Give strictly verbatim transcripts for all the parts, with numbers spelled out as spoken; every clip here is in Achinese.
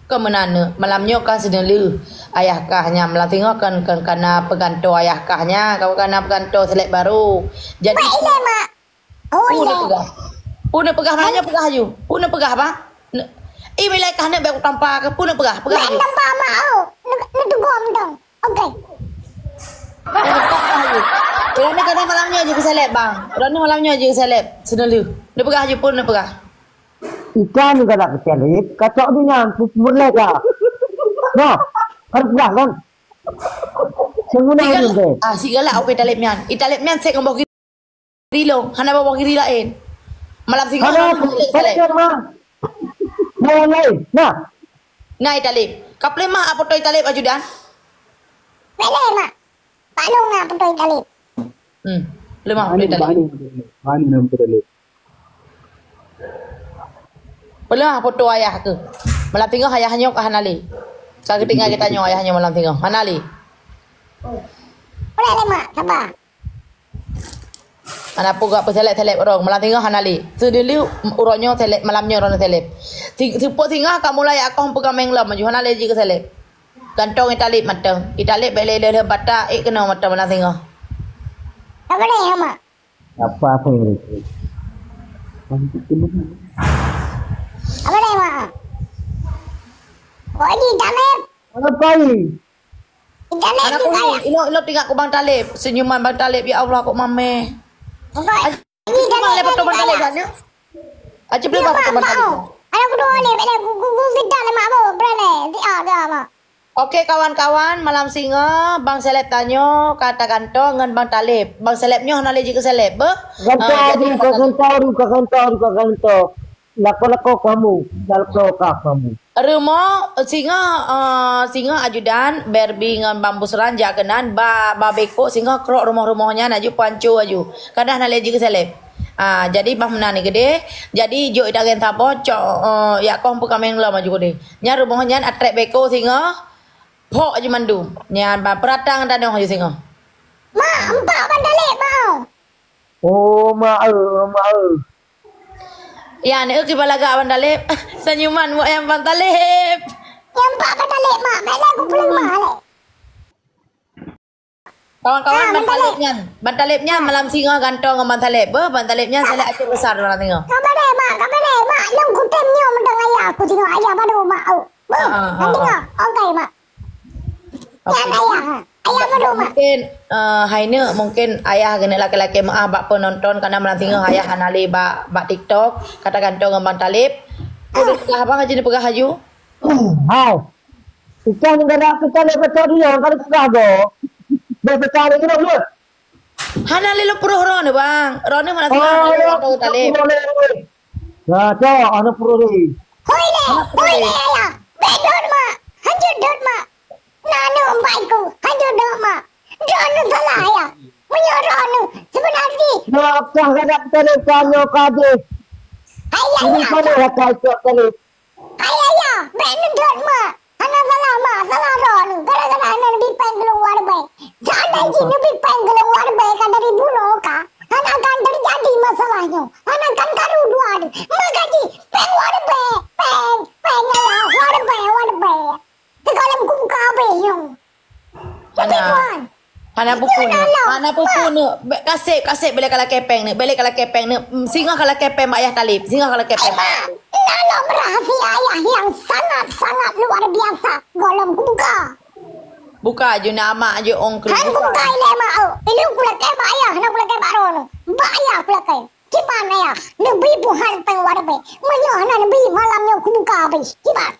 Kon meunan, malam nyoe kan seuneulheueh ayah kah nyan, malam singoh kan, kan kana peugantoe ayah kah nyan, kan kana peugantoe saleb barô. Jadi, Mak, ilée, Mak. Oh, peue ilée. Neupeugah? Peue neupeugah malam nyoe, peugah aju. Peue neupeugah, bah? Ne-, ih, bilai kah neuk bèk kutampa keu, peue neupeugah? Peugah aju. Bèk tampa, Mak, oh. Ne-, neuteugoe mantong. Oke. Peue neupeugah, peugah aju. Droeneuh kadang malam nyoe jeuet keu saleb, bang. Droeneuh malam nyoe jeuet keu saleb. Seuneulheueh. Neupeugah aju, peue neupeugah? Ikan juga nak kecil, kacok tu nyan, pu-, pemurlek dah. Noh, harus dah kan? Senguna Sigala, ni, ah, sigala oke taleb nyan. I taleb nyan sek ngon boh kiri long, hana boh kiri laén. Malam singoh hana, hana taleb. Nah, yang lain. Nah. Nah, i taleb. Kapleh mah apo toi taleb ajudan? Boleh, Mak. Pak Long na peutrok taleb. Hmm. Leumah peutrok taleb. Mani, mani, mani peutrok taleb. Peuleuh foto ayah keuh. Malam singoh ayah nyoe ka hana lé. Ka geutinggai geutanyoe ayah nyoe malam singoh. Hana lé. Boleh lé, Mak. Sabar. Hana peugah peuseleb-seleb ureueng. Malam singoh hana lé. Seudeuleu uroe nyoe seleb, malam nyoe uroe seleb. Si-, seupôt singoh ka mulai akoh peukaméng lom, maju hana lé jih keu seleb. Gantong i taleb mantong. I taleb bèk lé lheueh batak, ék keunoe mantong malam singoh. Apa ni, Mak? Apa, apa yang berikut? Apa ni, Mak? Kok di taleb? Apa ni? Di taleb. Anak juga kuning, ya? Ilo, ilo tinggal ku Bang Taleb. Senyuman Bang Taleb, ya Allah, kok mameh. Kok di taleb? Cuma lé foto Bang Taleb, ya? Aja beli foto Bang Taleb. Anak kedua ni, bèk lé gu-, gu-, gu-, kita lé mak bu, berani. Dia, dia, Mak. Oke, kawan-kawan, malam singoh, Bang Seleb tanyoe ka tagantoe ngon Bang Taleb. Bang Seleb nyoe hana lé jih keu Seleb, beuh? Gantoe, ah, jadi gantoe, gantoe, gantoe, gantoe. Lakoe-lakoe kamoe, lakoe ka kamoe. Rumoh singoh, eh, singoh ajudan, Barbie ngon Bang Busran jak keunan, ba, ba Beko singoh krok rumoh-rumoh nyan aju panco aju. Kadang hana lé jih keu Seleb. Ah, jadi bah meunan ni keudeh. Jadi jok i tagen saboh, cok, eh, yak kong peukaméng lom aju keudeh. Nyan rumoh nyan atrek Beko singoh, phok aju mandum. Nyan ba peuratang tanoh aju singoh. Mak, empat Bang Taleb, Mak. Oh, mak, eh, mak, eh. Ya, ni, eh, kiban lagak Bang Taleb. Senyuman buat yang Bang Taleb. Yang empat Bang Taleb, Mak. Baiklah, aku pulang, Mak, Taleb. Kawan-kawan, ah, Bang Taleb nyan. Bang Taleb nyan malam singoh gantoe ngon Bang Taleb. Beuh, Bang Taleb nyan saleb Aceh besar malam singoh. Kabar deh, Mak. Kabar deh, Mak. Long kutem nyoe mantong ayah. Aku tengok ayah baru, Mak. Oh. Beuh, ah, ah, nanti ah, ah. Oke, Mak. Oke. Nyan ayah. Ayah baru, Mak. Mungkin, eh, hai neuk, mungkin ayah keuneuk lakée-lakée meu'ah bak penonton, karena malam singoh ayah hana lé bak, bak TikTok. Kata gantoe ngon Bang Taleb. Ah. Udah peugah abang aja, dia peugah aju. Hai. Ikan negara kita lé pecah dia, kalau peugah go. Dia pecah lagi dulu. Hana lé lôn pruh droeneuh, Bang. Droeneuh malam singoh hana lé lôn pruh Taleb. Ya, cok, hana pruh lé. Hoi lé, hoi lé, ayah. Bèk dot, Mak. Hanjeuet dot, Mak. Na aneuk empat iku. Hanjeuet dot, Mak. Droeneuh salah, ayah. Meunyoe droeneuh, sebenar jih. Ya, kah gadap Taleb, kah nyoe, kah jih. Ayah, ini ya, sana kah. Rakai cok Taleb. Ayah, ya, bèk neudot, Mak. Hana salah, Mak. Salah droeneuh. Gara-gara hana neubi péng keu lôn u R B. Seandai jih neubi péng keu lôn u R B ka dari bunoe ka, hana akan teujadi masalah nyoe. Hana akan karu dua deuh. Maka jih, péng u R B, péng, péng, ayah, u R B, u R B. Teuka lom kubuka habéh nyoe. Hana. Hana peue-peue neuk. Hana peue-peue neuk. Bèk kaseb, kaseb bèk lé ka lakée péng neuk. Bèk lé ka lakée péng neuk. Mm, singoh ka lakée péng bak Ayah Taleb. Singoh ka lakée péng. Ina lom rahsia ayah yang sangat-sangat luar biasa. Golom kubuka. Buka aju, nak amak aju ong kru. Han kubuka ilée mak. Ilée kulakée bak ayah, hana kulakée bak droeneuh. Bak ayah kulakée. Kiban ayah, neubi peuhan péng u R B. Meunyoe hana neubi, malam nyoe kubuka habéh. Kiban.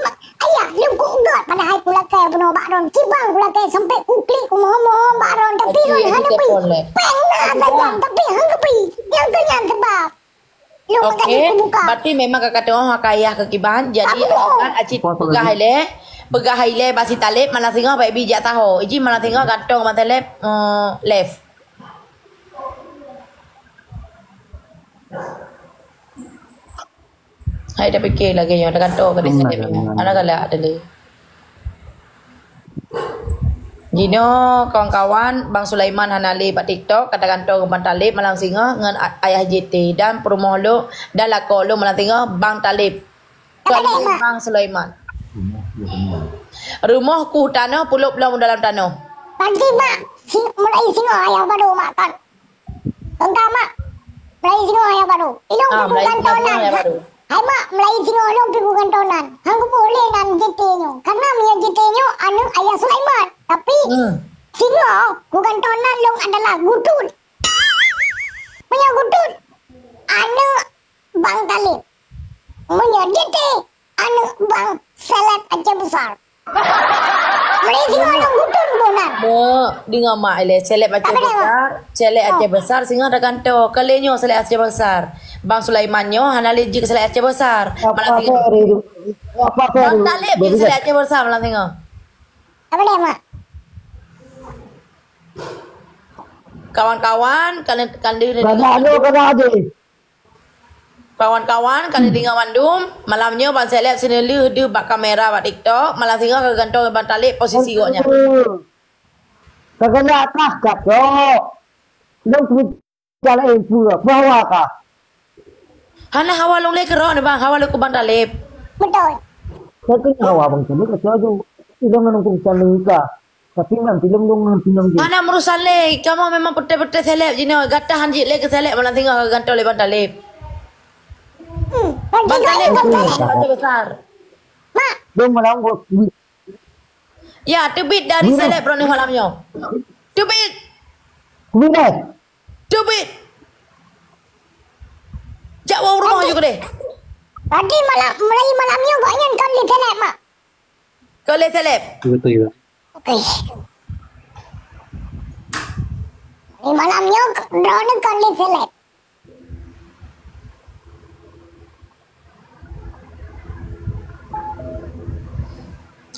Ma-, ayah, lôn kuudot padahai kulakée bunoe bak droeneuh. Kiban kulakée sampai kuklik kumoh-moh bak droeneuh, tapi droeneuh hana neubi. Péng na sajan, tapi hana neubi. Nyang keu nyan sebab. Lôn meukaji kubuka. Oke, berarti memang kakak tengok hak ayah keu kiban. Jadi, kan acit peugah ilée. Peugah ilée bak si Taleb, malam singoh bak ibi jak taho. Iji malam singoh gantong bak Taleb, eh, live. Hai, dah fikir lagi nyoe, dah kantor ke di sana. Anak galak tadi. Jinoe kawan-kawan, Bang Sulaiman hana lé bak TikTok, kata kantor ngon Bang Talib malam singoh ngon a-, Ayah J T dan peurumoh lôn dan lakoe lôn malam singoh Bang Talib. Kali Bang Sulaiman. Rumoh ku tanoh, pulop lom dalam tanoh. Pasti, Mak. Si-, mulai singoh ayah baru, Mak, kan. Engka, Mak. Mulai singoh ayah baru. Ilong Ah, piku mulai singoh kantonan. Ayah baru. Hai, Mak, mulai singoh ilong piku kantonan. Hang kuboh lé nan J T nyoe. Karena meunyoe J T nyoe aneuk Ayah Sulaiman. Tapi, Hmm. singoh ku kantonan long adalah Gutut. Meunyoe Gutut, aneuk Bang Talib. Meunyoe J T, aneuk Bang Seleb Aceh Besar. Mulai singoh long Gutut bunan. Mak, deungoe mak ilée, Seleb Aceh Apa dia, Mak? Besar, Seleb Oh. Aceh Besar, singoh tagantoe. Kali nyoe Seleb Aceh Besar. Bang Sulaiman nyoe hana lé jeuet keu Seleb Aceh Besar. Apa Malah singoh. Apa Bang Talib jeuet keu Seleb Aceh Besar malah singoh. Apa dia, Mak? Kawan-kawan, kalian, kalian Banyak nyoe kena aje. Kawan-kawan, ka neudeungoe mandum, malam nyoe Bang Seleb seuneulheueh deuh bak kamera bak TikTok, malam singoh ka geugantoe Bang Talib posisi gobnyan. Ka keuneuk atas ka cok. Lôn keubicara laén peue, peue hawa ka? Hana hawa lôn lé keudroe, Bang, hawa lôn keu Bang Talib. Betul. Ka keuneuk hawa Bang Talib ka cok ju. Ilong ngon Bang Talib ka. Tapi nyan filem dong, ngon filem jih. Hana meurusan lé, kamoe memang peuté-peuté seleb jinoe. Gata han jeuet lé keu seleb, malam singoh ka gantoe lé Bang Talib. Hmm, Bang Talib, Bang Talib, Bang Talib besar. Mak. Dong malam gua tweet. Ya, teubiet dari Gini. Seleb droeneuh malam nyoe. Teubiet. Gini. Teubiet. Jak woe u rumoh ju keudeh. Tadi malam, mulai malam nyoe gobnyan kon lé seleb, Mak. Kon lé seleb. Betul juga. Okey. Di malam nyoe, droeneuh kon lé seleb.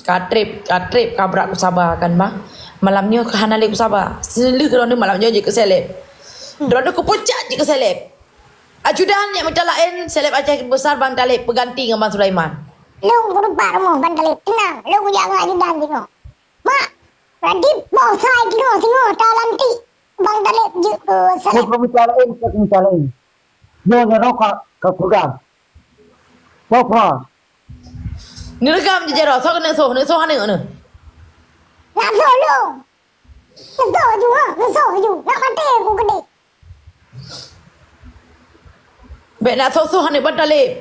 Ka treb, ka treb, ka brat kusaba kan, Bang. Malam nyoe ka hana lé kusaba. Seuneulheueh droeneuh malam nyoe jeuet keu seleb. Hmm. Droeneuh keu puncak jeuet keu seleb. Ajudan nyang mita laén, seleb Aceh Besar Bang Taleb peuganti ngon Bang Sulaiman. Lôn kurupat rumoh Bang Taleb, teunang. Lôn kujak ngon ajudan singoh. Mak, berarti poh sai singoh, singoh talantik Bang Taleb jeuet keu seleb. Keu mita laén, keu mita laén. Nyoe, nyoe ka, ka peugah. Poh, poh. Neureugam jih jaroe, soe keuneuk soh, neuk soh aneuk neuh. Nak soh lôn. Neuk soh ju, ha, neuk soh ju. Nak maté ku keudeh. Bèk nak soh-soh aneuk Bang Taleb.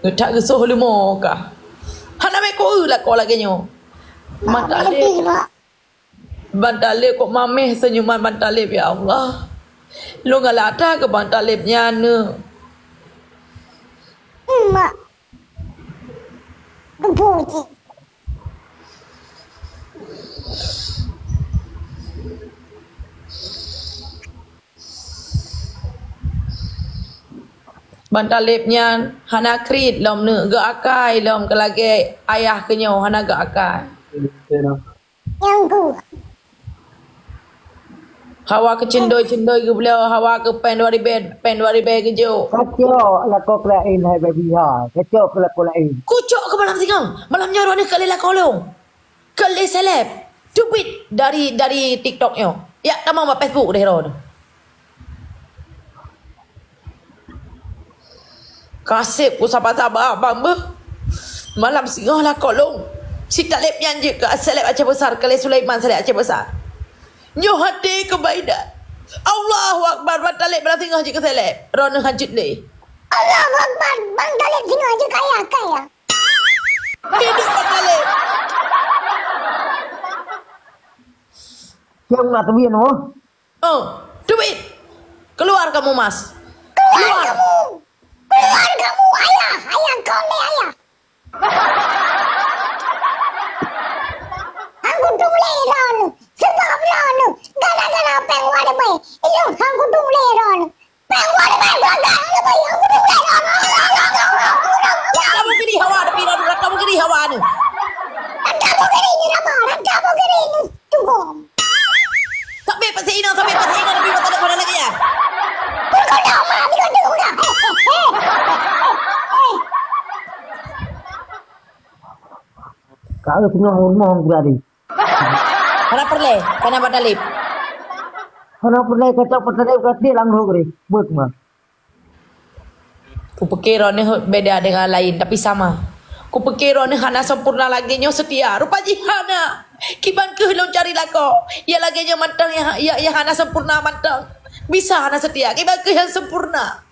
Geutak geusoh leumo kah. Hana meukeue lakoe lagèe nyoe. Bang Taleb. Bang Taleb kok mamèh seunyuman Bang Taleb, ya Allah. Lôn galak that keu Bang Taleb nyan neuh. Mak. Geupeu cit. Bang Taleb nyan hana kriet lom neuh, geuakai lom keu lagèe ayah keu nyoe hana geuakai. Nyang ku. Hawa keucindoi-cindoi geubloe, hawa keu péng dua ribèe, péng dua ribèe geujok. Kacok lakoe keu laén hai baby ha. Kacok keu lakoe laén. Kucok keu malam singoh. Malam nyoe droeneuh ka lé lakoe lôn. Ka lé seleb. Teubiet dari, dari TikTok nyoe. Yak tamong bak Facebook deh droeneuh. Kaseb kusaba-saba abang beuh. Malam singoh lakoe lôn. Si Taleb nyan jeuet keu seleb Aceh Besar, keu lé Sulaiman seleb Aceh Besar. Nyoe até keu Baida. Allahu Akbar, Bang Taleb malam singoh jeuet keu seleb. Droeneuh hanjeuet lé. Allahu Akbar, Bang Taleb singoh jeuet kaya-kaya. Hidup Bang Taleb. Siang nak teubiet, oh. Oh, teubiet! Keluar kamu, Mas! Keluar kamu! Keluar kamu, ayah! Ayah, kau ni ayah! Aku tuléh lôn, sebab lôn, gara-gara péng dua ribèe, ilôn aku tuléh lôn. Kamu kiri hawa, tapi kamu kiri hawa ni. Kamu kiri ni nama, kamu kiri ni tunggu. Sampai pasti ina, sampai pasti ina, tapi mata depan lagi ya. Pukul dah, mah, pukul dah, udah. Eh, eh, eh, eh. Kalau tengah rumah tadi. Hana peureulèe, kana Bang Taleb. Hana peureulèe kacok peureulèe kacok lam lhok reh. Buet mah. Kupeuke droeneuh beda dengan lain, tapi sama. Kupeuke droeneuh hana sempurna lagèe nyoe seutia. Rupa jih hana. Kiban keuh lôn cari lakoe. Ya lagèe nyoe mantong ya, ya, ya hana sempurna mantong. Bisa hana seutia. Kiban keuh nyang sempurna.